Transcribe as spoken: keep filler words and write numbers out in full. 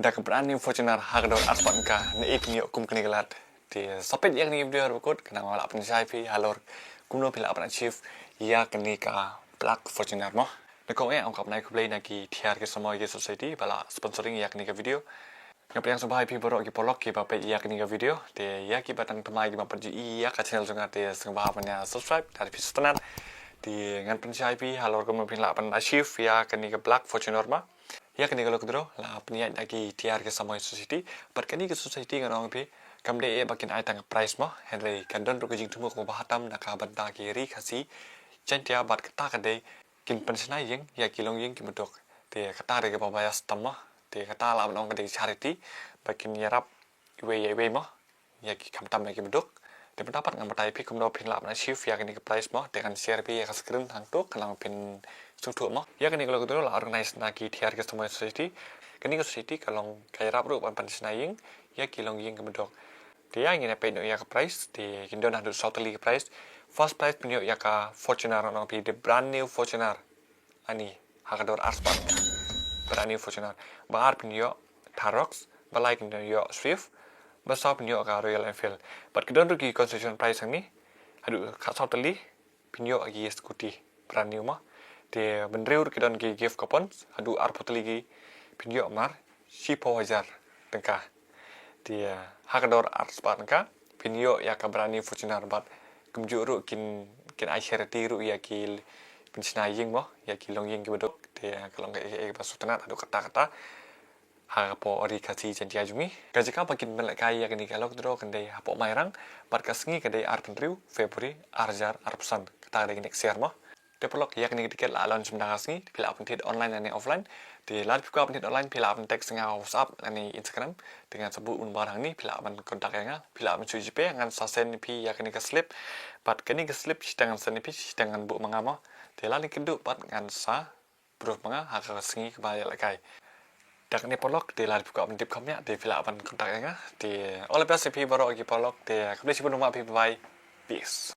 Da ka brand new Fortuner ha ka dor arspah tyngka, naei phin ïoh kum kane ka lad. Te sa peit ïa kane ka video haduh kut, khnang ba lah pynshai phi halor kumno phi lah ban achieve ïa kane ka Black Fortuner mo. Nyngkong eh, ong khublei na ki Thiar Ki Samoi Ki Society ba la sponsoring ïa kane ka video. Nga pdiang sngewbha ïa phi baroh ki paralok kiba peit ïa kane ka video. Te ïa kiba tang thymmai kiba peit ïa ka channel jong nga, te sngewbha ban ïa subscribe, lada phi sngewtynnat. Te ngan pynshai phi halor kumno phin lah ban achieve ïa kane ka Black Fortuner mo. Ïa kane ka lucky draw la pynïaid da ki Thiar Ki Samoi Society. Bad kane ka society, ngan ong ïa phi, kam dei eh ba kin ai tang prize mo, hynrei kan don ruh ka jingthmu kaba bha tam na ka bynta ki ri Khasi Jaiñtia, bad kata ka dei kin pynshna ïing ïa ki longïing kiba duk. Te kata ka dei kaba bias tam mo. Te kata lah ban ong ka dei charity ba kin ïarap iwei ïa iwei mo, ïa ki, khamtam ïa kiba duk. Te mynta pat ngan batai ïa phi kumno phin lah ban achieve ïa kane ka prize mo. Te ngan share ïa phi ïa ka screen hangto, khnang ba phin sngewthuh mo. Ïa kane ka lucky draw la organize na ki Thiar Ki Samoi Society. Kane ka society ka long, ka ïarap ruh ban pynshna ïing ïa ki longïing kiba duk. Te ïa ngin ïa peit noh ïa ka prize, te kin don haduh saw tylli ki prize. First prize phin ïoh ïa ka Fortuner, ngan ong ïa phi, the brand new Fortuner. Ani, ha ka dor arspah tyngka. Brand new Fortuner. Ba ar phin ïoh Thar Roxx, ba lai phin ïoh Swift, ba saw phin ïoh ka Royal Enfield. Bad ki don ruh ki consolation prize hangne, haduh khatsaw tylli phin ïoh ki scooty brand new mo. Te bynriew ruh ki don ki gift coupons, haduh arphew tylli ki, phin ïoh mar shiphew hajar tyngka. Te ha ka dor arspah tyngka phin ïoh ïa ka brand new Fortuner, bad kumjuh ruh kin, kin ai charity ruh ïa ki, pynshna ïing mo, ïa ki longïing kiba duk. Te ka long kaei kaei kaba sngewtynnat haduh katta katta hapoh ri Khasi Jaiñtia jong ngi. Ka jaka ba kin pynlehkai ïa kane ka lucky draw kan dei hapoh Mairang, bad ka sngi ka dei arphew hynriew February ar hajar arphew san, kata ka dei next year mo. Te paralok, ïa kane ka ticket la launch mynta ka sngi, phi lah ban thied online lane offline. Te lada phi kwah ban thied online, phi lah ban text ïa nga ha WhatsApp lane Instagram. Te ngan sa buh number hangne, phi lah ban contact ïa nga, phi lah ban shu GPay, ngan sa send ïa phi ïa kane ka slip. Bad kane ka slip shiteng ngan send ïa phi, shiteng ngan buh ma nga mo. Te lada kynduh pat ngan sa proof ma nga ha ka sngi kaba ïalehkai. Da kane paralok, te lada phi kwah ban tip kham bniah, te phi lah ban contact ïa nga. Te all the best ïa phi baroh ki paralok, te khublei shibun, bye bye. Peace.